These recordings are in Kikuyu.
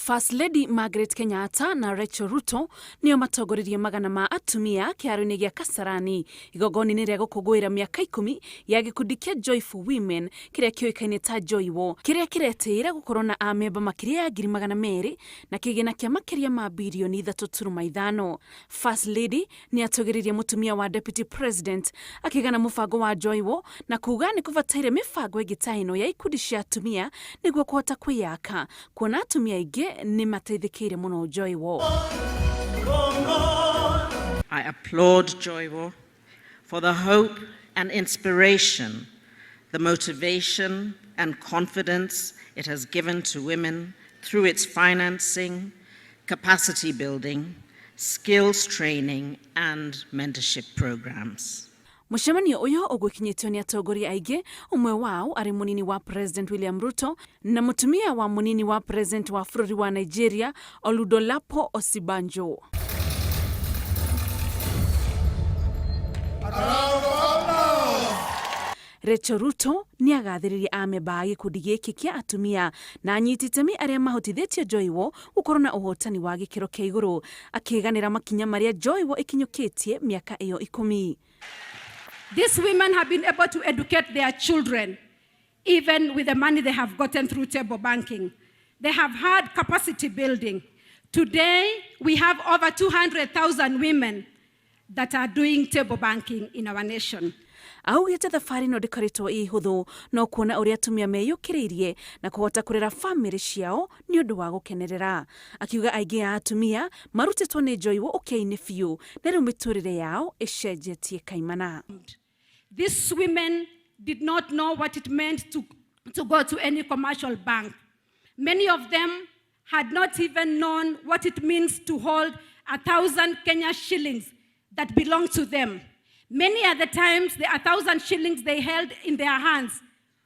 First Lady Margaret Kenyatta na Rachel Ruto nĩo matongoririe magana ma atumia kĩharo-inĩ gĩa Kasarani igongona-inĩ rĩa gũkũngũĩra mĩaka 10 ya gĩkundi kĩa Joyful Women kĩrĩa kĩũĩkaine ta Joywo, kĩrĩa kĩretĩĩra gũkorwo na amemba makĩria ya 200,000 na kĩgĩna kĩa makĩria ma birioni 3.5. First Lady nĩ atũgĩririe mũtumia wa Deputy President akĩgana mũbango wa Joywo na kuga nĩ kũbataire mĩbango ĩngĩ ta ĩno ya ikundi cia atumia nĩguo kũhota kwĩyaka, kuona atumia aingĩ nĩ mateithĩkĩire mũno Joywo. I applaud Joywo for the hope and inspiration, the motivation and confidence it has given to women through its financing, capacity building, skills training and mentorship programs. Mũcemanio ũyũ ũgwĩkinyĩtio nĩ atongoria aingĩ, ũmwe wao arĩ mũnini wa President William Ruto na mũtumia wa mũnini wa President wa bũrũri wa Nigeria Oludolapo Osibanjo. Rachel Ruto nĩ agathĩrĩria amemba a gĩkundi gĩkĩ kĩa atumia na anyiti itemi arĩa mahotithĩtie Joywo gũkorwo na ũhotani wa gĩkĩro kĩa igũrũ, akĩganĩra makinya marĩa Joywo ĩkinyũkĩtie mĩaka ĩyo 10. These women have been able to educate their children, even with the money they have gotten through table banking. They have had capacity building. Today, we have over 200,000 women that are doing table banking in our nation. Augĩte thabarĩ ĩno ndĩkoretwo ĩ hũthũ, no kuona ũrĩa atumia meyũkĩrĩirie na kũhota kũrera bamĩrĩ ciao nĩ ũndũ wa gũkenerera. Akiuga aingĩ a atumia marutĩtwo nĩ Joywo ũkĩa-inĩ biũ na rĩu mĩtũrĩre yao ĩcenjetie kaimana. These women did not know what it meant to go to any commercial bank. Many of them had not even known what it means to hold 1,000 Kenya shillings that belonged to them. Many other times, the 1,000 shillings they held in their hands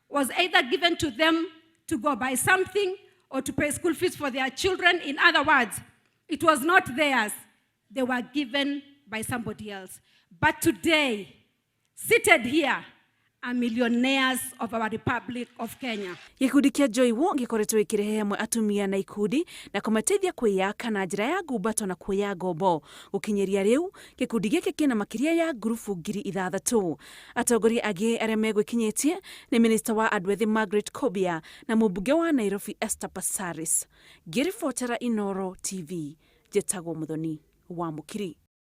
was either given to them to go buy something or to pay school fees for their children. In other words, it was not theirs. They were given by somebody else. But today, seated here, are millionaires of our Republic of Kenya. Gĩkundi kĩa Joywo gĩkoretwo gĩkĩrehe hamwe atumia na ikundi na kũmateithia kwĩyaka na njĩra ya ngumbato na kuoya ngombo. Gũkinyĩria rĩu, gĩkundi gĩkĩ kĩna makĩria ya ngurubu 6,000. Atongoria angĩ arĩa megwĩkinyĩtie nĩ minista wa andũ ethĩ Margaret Kobia na mũmbunge wa Nairobi Esther Passaris. Ngĩribotera Inooro TV, njĩtagwo Muthoni wa Mũkiri.